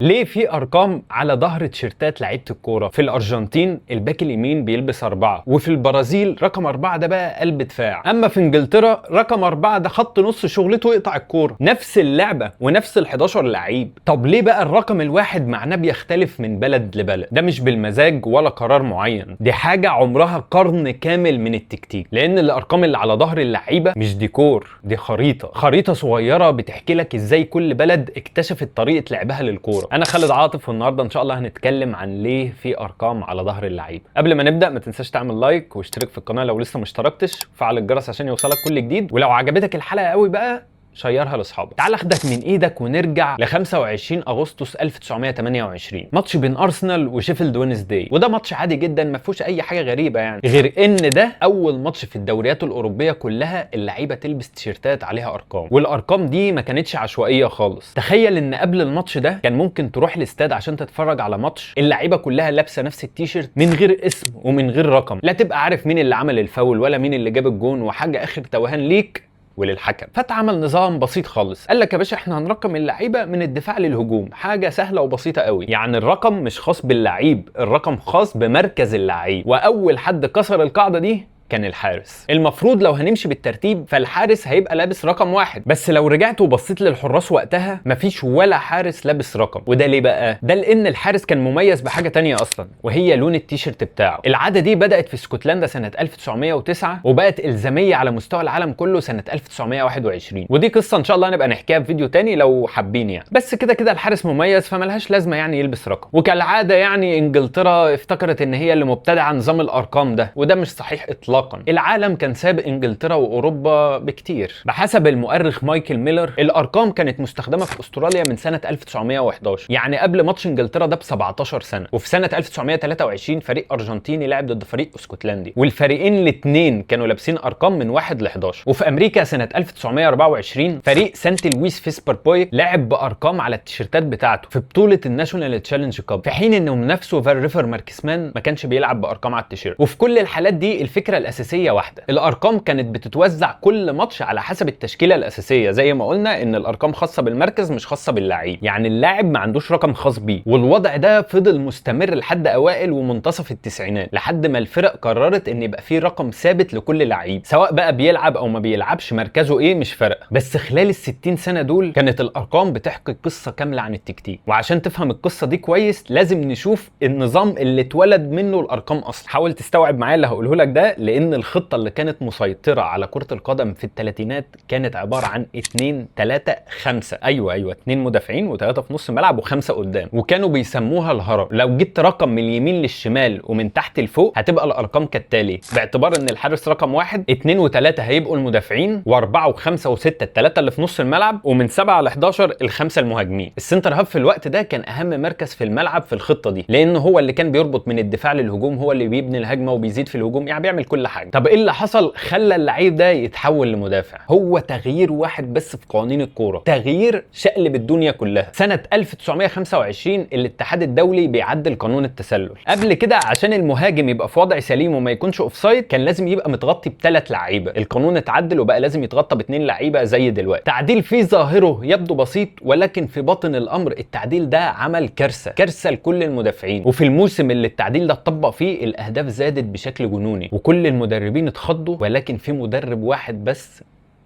ليه في ارقام على ظهر تيشيرتات لعيبة الكورة؟ في الارجنتين الباك اليمين بيلبس 4، وفي البرازيل رقم 4 ده بقى قلب دفاع، اما في انجلترا رقم 4 ده خط نص شغلته يقطع الكورة. نفس اللعبة ونفس ال11 لعيب. طب ليه بقى الرقم الواحد معناه بيختلف من بلد لبلد؟ ده مش بالمزاج ولا قرار معين، دي حاجة عمرها قرن كامل من التكتيك. لان الارقام اللي على ظهر اللعيبة مش ديكور، دي خريطة، خريطة صغيرة بتحكي لك ازاي كل بلد اكتشفت طريقه لعبها للكورة. انا خالد عاطف، والنهارده ان شاء الله هنتكلم عن ليه في ارقام على ظهر اللعيبة. قبل ما نبدا ما تنساش تعمل like واشترك في القناة لو لسه ما اشتركتش، وفعل الجرس عشان يوصلك كل جديد، ولو عجبتك الحلقة قوي بقى شيرها لاصحابك. تعال اخدك من ايدك ونرجع ل 25 اغسطس 1928، ماتش بين ارسنال وشيفيلد وينزداي، وده ماتش عادي جدا ما فيهوش اي حاجة غريبة يعني، غير ان ده اول ماتش في الدوريات الاوروبية كلها اللعيبة تلبس تيشيرتات عليها ارقام، والارقام دي ما كانتش عشوائية خالص. تخيل ان قبل الماتش ده كان ممكن تروح الاستاد عشان تتفرج على ماتش اللعيبة كلها لابسه نفس التيشيرت من غير اسم ومن غير رقم، لا تبقى عارف مين اللي عمل الفاول ولا مين اللي جاب الجون، وحاجه اخر توهان ليك وللحكم. فاتعمل نظام بسيط خالص، قال لك يا باشا احنا هنرقم اللعيبة من الدفاع للهجوم، حاجة سهلة وبسيطة قوي. يعني الرقم مش خاص باللعيب، الرقم خاص بمركز اللعيب. واول حد كسر القاعدة دي كان الحارس. المفروض لو هنمشي بالترتيب فالحارس هيبقى لابس رقم 1، بس لو رجعت وبصيت للحراس وقتها مفيش ولا حارس لابس رقم. وده ليه بقى؟ ده لان الحارس كان مميز بحاجة تانية اصلا، وهي لون التيشيرت بتاعه. العادة دي بدات في اسكتلندا سنة 1909 وبقت الزامية على مستوى العالم كله سنة 1921، ودي قصة ان شاء الله هنبقى نحكيها في فيديو تاني لو حابين يعني. بس كده كده الحارس مميز فملهاش لازمه يعني يلبس رقم. وكالعادة يعني انجلترا افتكرت ان هي اللي مبتدعة نظام الارقام ده، وده مش صحيح اطلاقا. العالم كان سابق انجلترا واوروبا بكتير. بحسب المؤرخ مايكل ميلر الارقام كانت مستخدمة في استراليا من سنة 1911، يعني قبل ماتش انجلترا ده ب 17 سنة. وفي سنة 1923 فريق ارجنتيني لعب ضد فريق اسكتلندي، والفريقين الاثنين كانوا لابسين ارقام من 1 ل 11. وفي امريكا سنة 1924 فريق سانت لويس فيسبر بوي لعب بارقام على التيشيرتات بتاعته في بطوله ال National Challenge Cup، في حين انه منافسه فال ريفر ماركسمان ما كانش بيلعب بارقام على التيشيرت. وفي كل الحالات دي الفكرة الاساسية واحدة، الارقام كانت بتتوزع كل ماتش على حسب التشكيلة الاساسية، زي ما قلنا ان الارقام خاصة بالمركز مش خاصة باللعيب، يعني اللاعب ما عندوش رقم خاص بيه. والوضع ده فضل مستمر لحد اوائل ومنتصف التسعينات، لحد ما الفرق قررت ان يبقى فيه رقم ثابت لكل لعيب، سواء بقى بيلعب او ما بيلعبش، مركزه ايه مش فارقه. بس خلال ال60 سنة دول كانت الارقام بتحكي قصة كاملة عن التكتيك، وعشان تفهم القصة دي كويس لازم نشوف النظام اللي اتولد منه الارقام اصلا. حاول تستوعب معايا اللي هقوله لك ده، لان الخطة اللي كانت مسيطرة على كره القدم في الثلاثينات كانت عبارة عن 2 3 5. ايوه 2 مدافعين و3 في نص الملعب و5 قدام، وكانوا بيسموها الهرم. لو جبت رقم من اليمين للشمال ومن تحت لفوق هتبقى الارقام كالتالي، باعتبار ان الحارس رقم 1، 2 و3 هيبقوا المدافعين، و4 و5 و6 الثلاثة اللي في نص الملعب، ومن 7 ل 11 الخمسة المهاجمين. ال center half في الوقت ده كان اهم مركز في الملعب في الخطة دي، لان هو اللي كان بيربط من الدفاع للهجوم، هو اللي بيبني الهجمة وبيزيد في الهجوم، يعني بيعمل كل حاجة. طب ايه اللي حصل خلى اللعيب ده يتحول لمدافع؟ هو تغيير واحد بس في قوانين الكورة، تغيير شقلب الدنيا كلها. سنة 1925 الاتحاد الدولي بيعدل قانون التسلل. قبل كده عشان المهاجم يبقى في وضع سليم وما يكونش offside كان لازم يبقى متغطي بثلاث لعيبة، القانون اتعدل وبقى لازم يتغطى باثنين لعيبة زي دلوقتي. تعديل في ظاهره يبدو بسيط، ولكن في باطن الامر التعديل ده عمل كارثة، كارثة لكل المدافعين. وفي الموسم اللي التعديل ده اتطبق فيه الاهداف زادت بشكل جنوني، وكل المدربين اتخضوا، ولكن في مدرب واحد بس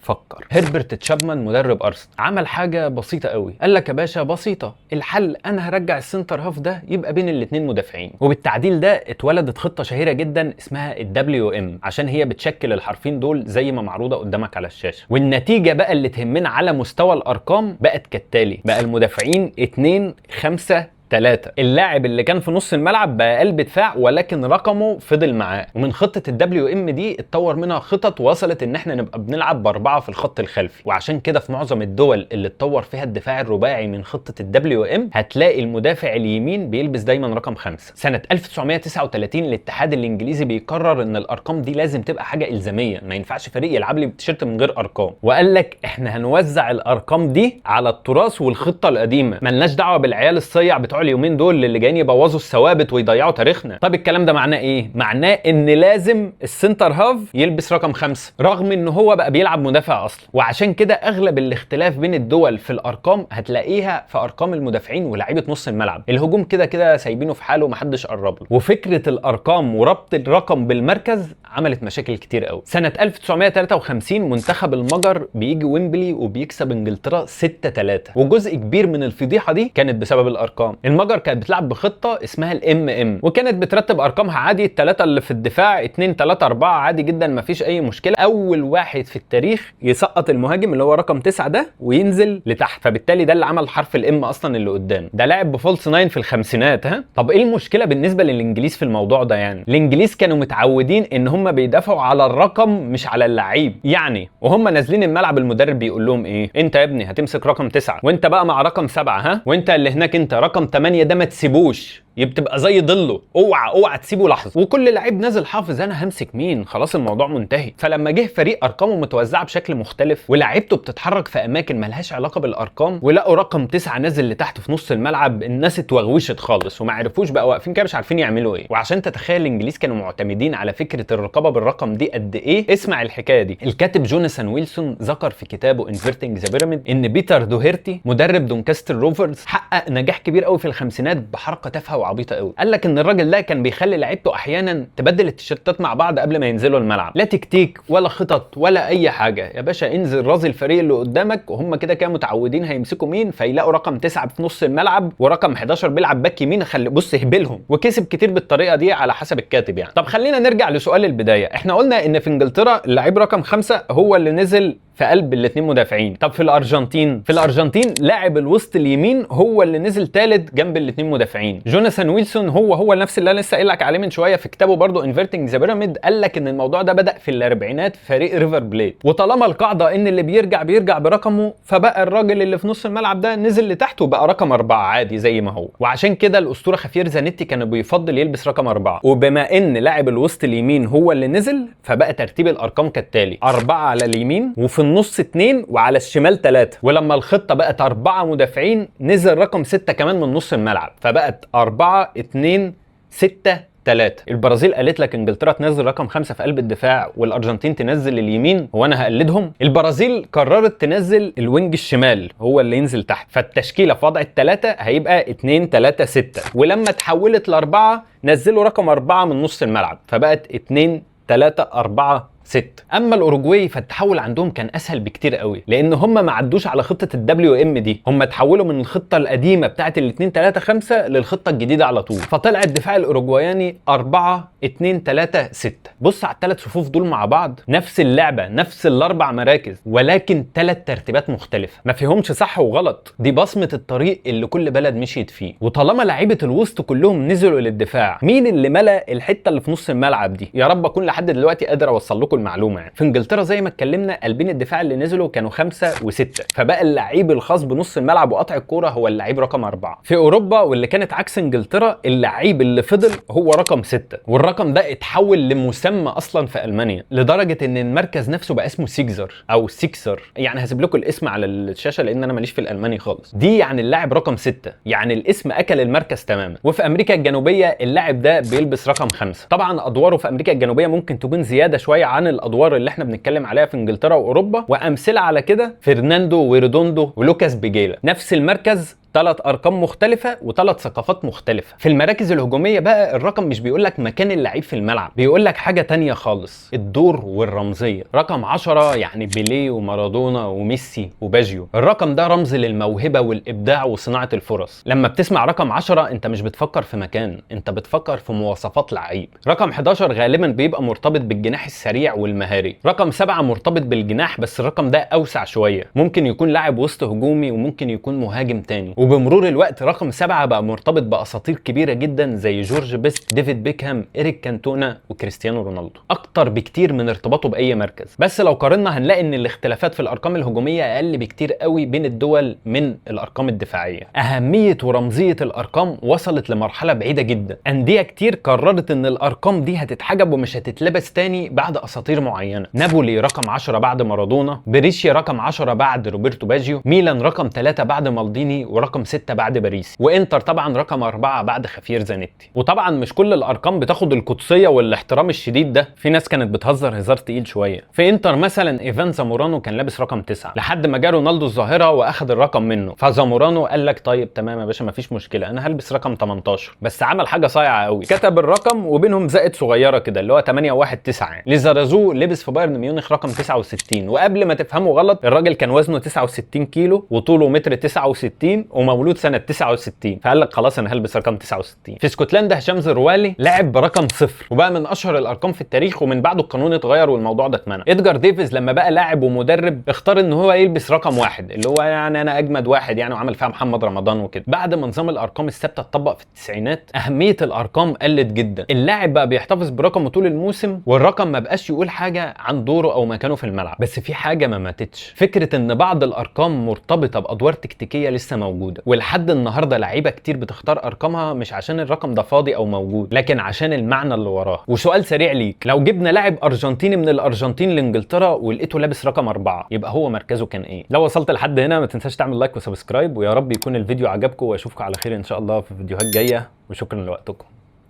فكر. هربرت تشابمان مدرب ارسنال عمل حاجة بسيطة قوي، قال لك يا باشا بسيطة، الحل انا هرجع ال center half ده يبقى بين الاثنين مدافعين. وبالتعديل ده اتولدت خطه شهيرة جدا اسمها ال WM، عشان هي بتشكل الحرفين دول زي ما معروضة قدامك على الشاشة. والنتيجة بقى اللي تهمنا على مستوى الارقام بقت كالتالي، بقى المدافعين 2 5 3، اللاعب اللي كان في نص الملعب بقى قلب دفاع ولكن رقمه فضل معاه. ومن خطه ال WM دي اتطور منها خطط وصلت ان احنا نبقى بنلعب ب4 في الخط الخلفي. وعشان كده في معظم الدول اللي اتطور فيها الدفاع الرباعي من خطه ال WM هتلاقي المدافع اليمين بيلبس دايما رقم 5. سنة 1939 الاتحاد الانجليزي بيقرر ان الارقام دي لازم تبقى حاجة الزامية، ما ينفعش فريق يلعب لي بتيشيرت من غير ارقام. وقال لك احنا هنوزع الارقام دي على التراث والخطه القديمة، ملناش دعوه بالعيال الصيع بتوع بتوع اليومين دول اللي جايين يبوظوا الثوابت ويضيعوا تاريخنا. طب الكلام ده معناه ايه؟ معناه ان لازم ال center half يلبس رقم 5 رغم ان هو بقى بيلعب مدافع اصلا. وعشان كده اغلب الاختلاف بين الدول في الارقام هتلاقيها في ارقام المدافعين ولاعيبه نص الملعب. الهجوم كده كده سايبينه في حاله ومحدش قرب له. وفكره الارقام وربط الرقم بالمركز عملت مشاكل كتير قوي. سنة 1953 منتخب المجر بيجي ويمبلي وبيكسب انجلترا 6-3، وجزء كبير من الفضيحة دي كانت بسبب الارقام. المجر كانت بتلعب بخطه اسمها ال MM، وكانت بترتب ارقامها عادي، الثلاثة اللي في الدفاع 2 3 4 عادي جدا مفيش اي مشكلة. اول واحد في التاريخ يسقط المهاجم اللي هو رقم 9 ده وينزل لتحت، فبالتالي ده اللي عمل حرف ال M اصلا اللي قدام ده. لاعب ب false 9 في الخمسينات. ها طب ايه المشكلة بالنسبة للانجليز في الموضوع ده؟ يعني الانجليز كانوا متعودين ان هم بيدافعوا على الرقم مش على اللعيب، يعني وهم نازلين الملعب المدرب بيقول لهم ايه؟ انت يا ابني هتمسك رقم 9، وانت بقى مع رقم 7، ها وانت اللي هناك انت رقم 8 ده ما تسيبوش، بتبقى زي ضله، اوعى اوعى تسيبه لحظة. وكل لعيب نازل حافظ انا همسك مين، خلاص الموضوع منتهي. فلما جه فريق ارقامه متوزعة بشكل مختلف ولاعيبته بتتحرك في اماكن ملهاش علاقة بالارقام، ولقوا رقم 9 نازل لتحت في نص الملعب، الناس اتوغوشت خالص وما عرفوش، بقى واقفين كده مش عارفين يعملوا ايه. وعشان تتخيل الانجليز كانوا معتمدين على فكرة الرقابة بالرقم دي قد ايه، اسمع الحكاية دي. الكاتب جوناثان ويلسون ذكر في كتابه Inverting the Pyramid ان بيتر دوهيرتي مدرب دونكاستر روفرز حقق نجاح كبير قوي في الخمسينات بحركة تافهة وعبيطه قوي. قال لك ان الراجل ده كان بيخلي لعيبته احيانا تبدل التيشيرتات مع بعض قبل ما ينزلوا الملعب، لا تكتيك ولا خطط ولا اي حاجة، يا باشا انزل رازي الفريق اللي قدامك، وهم كده كده متعودين هيمسكوا مين، فيلاقوا رقم 9 في نص الملعب ورقم 11 بيلعب باك يمين، خلي بص اهبلهم. وكسب كتير بالطريقة دي على حسب الكاتب يعني. طب خلينا نرجع لسؤال البداية، احنا قلنا ان في انجلترا اللعيب رقم 5 هو اللي نزل في قلب الاثنين مدافعين. طب في الارجنتين، في الارجنتين لاعب الوسط اليمين هو اللي نزل ثالث جنب الاثنين مدافعين. جوناثان ويلسون هو نفس اللي انا لسه قايل لك عليه من شوية في كتابه برضو Inverting the Pyramid، قال لك ان الموضوع ده بدا في الاربعينات في فريق ريفر بليت، وطالما القاعدة ان اللي بيرجع بيرجع برقمه، فبقى الراجل اللي في نص الملعب ده نزل لتحت وبقى رقم 4 عادي زي ما هو. وعشان كده الاسطورة خافير زانيتي كان بيفضل يلبس رقم 4، وبما ان لاعب الوسط اليمين هو اللي نزل فبقى ترتيب الارقام كالتالي: 4 على اليمين وفي النص 2 وعلى الشمال 3. ولما الخطة بقت 4 مدافعين نزل رقم 6 كمان من نص الملعب، فبقت 4 2 6 3. البرازيل قالت لك انجلترا تنزل رقم 5 في قلب الدفاع والارجنتين تنزل اليمين، هو انا هقلدهم؟ البرازيل قررت تنزل ال wing الشمال هو اللي ينزل تحت، فالتشكيله في وضع الثلاثة هيبقى 2 3 6، ولما تحولت ل4 نزلوا رقم 4 من نص الملعب فبقت 2 3 4 6. اما الاوروجواي فالتحول عندهم كان اسهل بكتير قوي، لان هم ما عدوش على خطه ال WM دي، هم تحولوا من الخطة القديمة بتاعه ال 2 3 5 للخطه الجديدة على طول، فطلع الدفاع الاوروجواياني 4 2 3 6. بص على الثلاث صفوف دول مع بعض، نفس اللعبة نفس الاربع مراكز، ولكن ثلاث ترتيبات مختلفة ما فيهمش صح وغلط. دي بصمة الطريق اللي كل بلد مشيت فيه. وطالما لعيبة الوسط كلهم نزلوا للدفاع، مين اللي ملا الحتة اللي في نص الملعب دي؟ يا رب اكون لحد دلوقتي قادر اوصل لكم المعلومة. يعني في انجلترا زي ما اتكلمنا قلبين الدفاع اللي نزلوا كانوا 5 و6، فبقى اللعيب الخاص بنص الملعب وقطع الكورة هو اللعيب رقم 4. في اوروبا واللي كانت عكس انجلترا اللعيب اللي فضل هو رقم 6، والرقم ده اتحول لمسمى اصلا في المانيا، لدرجة ان المركز نفسه بقى اسمه سيكزر او سيكسر، يعني هسيب لكم الاسم على الشاشة لان انا ماليش في الالماني خالص. دي يعني اللاعب رقم 6، يعني الاسم اكل المركز تماما. وفي امريكا الجنوبية اللاعب ده بيلبس رقم 5. طبعا ادواره في امريكا الجنوبية ممكن تكون زيادة شوية عن الادوار اللي احنا بنتكلم عليها في انجلترا واوروبا، وامثلة على كده فرناندو وريدوندو ولوكاس بيجيلا، نفس المركز 3 ارقام مختلفة وثلاث ثقافات مختلفة. في المراكز الهجومية بقى الرقم مش بيقول لك مكان اللعيب في الملعب، بيقول لك حاجة تانية خالص، الدور والرمزيه. رقم 10 يعني بيليه ومارادونا وميسي وباجيو، الرقم ده رمز للموهبه والابداع وصناعة الفرص. لما بتسمع رقم 10 انت مش بتفكر في مكان، انت بتفكر في مواصفات لعيب. رقم 11 غالبا بيبقى مرتبط بالجناح السريع والمهاري. رقم 7 مرتبط بالجناح، بس الرقم ده اوسع شوية، ممكن يكون لاعب وسط هجومي وممكن يكون مهاجم تاني. وبمرور الوقت رقم 7 بقى مرتبط باساطير كبيرة جدا زي جورج بيست، ديفيد بيكهام، إريك كانتونا، وكريستيانو رونالدو، اكتر بكتير من ارتباطه باي مركز. بس لو قارنا هنلاقي ان الاختلافات في الارقام الهجومية اقل بكتير قوي بين الدول من الارقام الدفاعية. اهمية ورمزيه الارقام وصلت لمرحلة بعيدة جدا، اندية كتير قررت ان الارقام دي هتتحجب ومش هتتلبس تاني بعد اساطير معينة. نابولي رقم 10 بعد مارادونا، بريشيا رقم 10 بعد روبرتو باجيو، ميلان رقم 3 بعد مالديني، ورقم ورقم 6 بعد باريس، وانتر طبعا رقم 4 بعد خافير زانيتي. وطبعا مش كل الارقام بتاخد القدسية والاحترام الشديد ده، في ناس كانت بتهزر هزار تقيل شوية. في انتر مثلا ايفان زامورانو كان لابس رقم 9 لحد ما جه رونالدو الظاهرة واخد الرقم منه، فزامورانو قال لك طيب تمام يا باشا مفيش مشكلة انا هلبس رقم 18، بس عمل حاجة صايعه قوي، كتب الرقم وبينهم زائد صغيرة كده اللي هو 8 1 9 يعني. ليزارازو لبس في بايرن ميونخ رقم 69، وقبل ما تفهموا غلط الراجل كان وزنه 69 كيلو وطوله متر 69 ومولود سنة 69، فقال لك خلاص انا هلبس رقم 69. في اسكتلندا هشام زروالي لعب برقم 0 وبقى من اشهر الارقام في التاريخ، ومن بعده القانون اتغير والموضوع ده اتمنع. ادجار ديفيز لما بقى لاعب ومدرب اختار ان هو يلبس رقم 1 اللي هو يعني انا اجمد واحد يعني، وعمل فيها محمد رمضان وكده. بعد ما نظام الارقام الثابتة اتطبق في التسعينات اهمية الارقام قلت جدا، اللاعب بقى بيحتفظ برقمه طول الموسم والرقم ما بقاش يقول حاجة عن دوره او مكانه في الملعب. بس في حاجة ما ماتتش، فكرة ان بعض الارقام مرتبطة بادوار تكتيكية لسه موجودة، ولحد النهارده لعيبة كتير بتختار ارقامها مش عشان الرقم ده فاضي او موجود، لكن عشان المعنى اللي وراه. وسؤال سريع ليك، لو جبنا لاعب ارجنتيني من الارجنتين لانجلترا ولقيته لابس رقم 4 يبقى هو مركزه كان ايه؟ لو وصلت لحد هنا ما تنساش تعمل like و subscribe، ويا رب يكون الفيديو عجبكم، واشوفكم على خير ان شاء الله في فيديوهات جاية، وشكرا لوقتكم.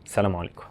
السلام عليكم.